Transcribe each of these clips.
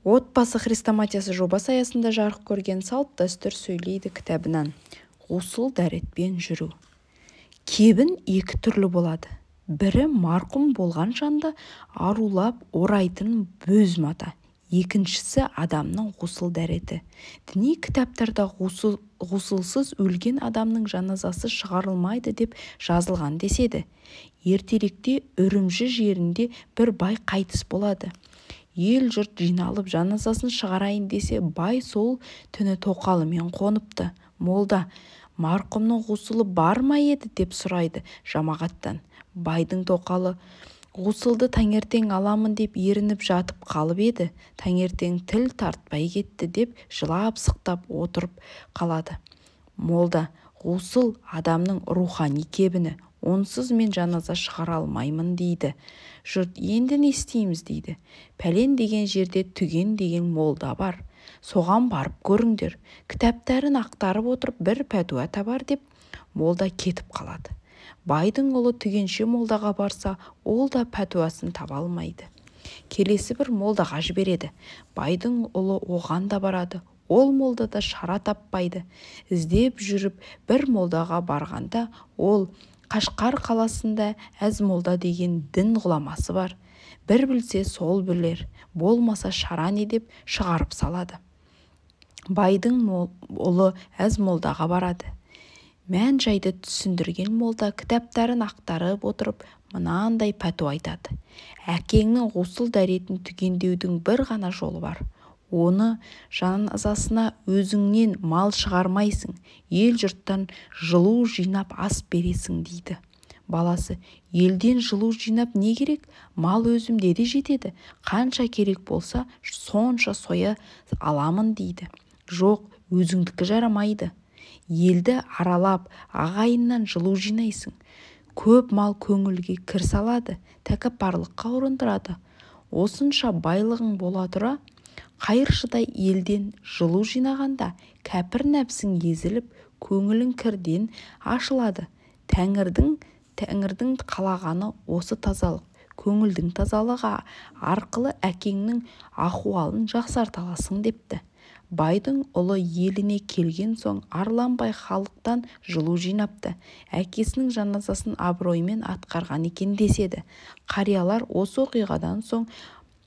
Отбасы хрестоматиясы жобасы аясында жарық көрген «Салт-дәстүр сөйлейді» кітабынан. Ғұсыл дәретпен жүру. Кебін екі түрлі болады. Бірі марқұм болған жанды арулап орайтын бөз мата. Екіншісі адамның ғұсыл дәреті. Діни кітаптарда ғұсылсыз өлген адамның жаназасы шығарылмайды деп жазылған деседі. Ертеректе Үрімжі жерінде бір бай қайтыс болады. Ел-жұрт жиналып жаназасын шығарайын десе, бай сол түні тоқалымен қоныпты. Молда: «Марқұмның ғұсылы бар ма еді?» – деп сұрайды жамағаттан. Байдың тоқалы: «Ғұсылды таңертең аламын деп ерініп жатып қалып еді, таңертең тіл тартпай кетті», – деп жылап-сықтап отырып қалады. Молда: «Ғұсыл – адамның рухани кебіні, онсыз мен жаназа шығара алмаймын», – дейді. Жұрт: «Енді не істейміз?» – дейді. «Пәлен деген жерде Түген деген молда бар, соған барып көріңдер, кітаптарын ақтарып отырып бір пәтуа табар», – деп молда кетіп қалады. Байдың ұлы Түгенше молдаға барса, ол да пәтуасын таба алмайды. Келесі бір молдаға жібереді. Байдың ұлы оған да барады. Ол молда да шара таппайды. Іздеп жүріп бір молдаға барғанда, ол: «Қашқар қаласында Әзмолда деген дін ғұламасы бар, бір білсе, сол білер, болмаса шара не?» – деп шығарып салады. Байдың ұлы Әзмолдаға барады. Мән-жайды түсіндірген молда кітаптарын ақтарып отырып мынандай пәтуа айтады: «Әкеңнің ғұсыл дәретін түгендеудің бір ғана жолы бар. Оны жаназасына өзіңнен мал шығармайсың, ел-жұрттан жылу жинап ас бересің», – дейді. Баласы: «Елден жылу жинап не керек, мал өзімде де жетеді, қанша керек болса, сонша соя аламын», – дейді. «Жоқ, өзіңдікі жарамайды. Елді аралап, ағайыннан жылу жинайсың. Көп мал көңілге кір салады, тәкаппарлыққа ұрындырады. Осынша байлығың бола тұра, қайыршыдай елден жылу жинағанда, кәпір нәпсің езіліп, көңілің кірден ашылады. Тәңірдің қалағаны осы тазалық. Көңілдің тазалығы арқылы әкеңнің ахуалын жақсарта аласың», – депті. Байдың ұлы еліне келген соң арланбай халықтан жылу жинапты. Әкесінің жаназасын абыроймен атқарған екен деседі. Қариялар осы оқиғадан соң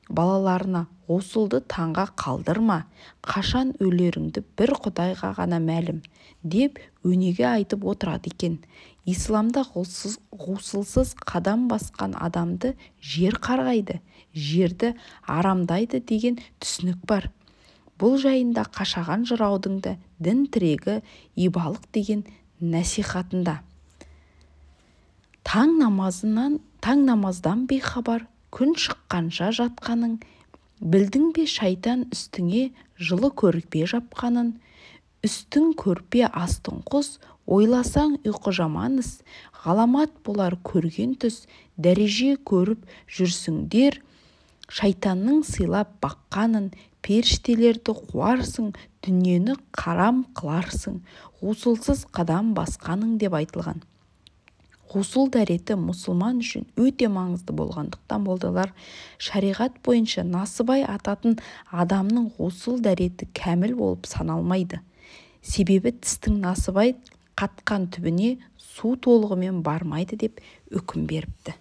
балаларына: «Ғұсылды таңға қалдырма, қашан өлеріңді бір Құдайға ғана мәлім», – деп өнеге айтып отырады екен. Исламда ғұсылсыз қадам басқан адамды жер қарғайды, жерді арамдайды деген түсінік бар. Бұл жайында Қашаған жыраудың да «Дін тірегі – ибалық» деген насихатында: Таң намаздан бейхабар, күн шыққанша жатқаның, білдің бе шайтан үстіңе жылы көрпе жапқанын? Үстің көрпе, астың құс, ойласаң, ұйқы жаман іс, ғаламат болар көрген түс. Дәреже көріп жүрсіңдер шайтанның сыйлап баққанын, періштелерді қуарсың, дүниені қарам қыларсың, ғұсылсыз қадам басқаның», – деп айтылған. Ғұсыл дәреті мұсылман үшін өте маңызды болғандықтан, молдалар шариғат бойынша насыбай ататын адамның ғұсыл дәреті кәміл болып саналмайды, себебі тістің насыбай қатқан түбіне су толығымен бармайды деп үкім беріпті.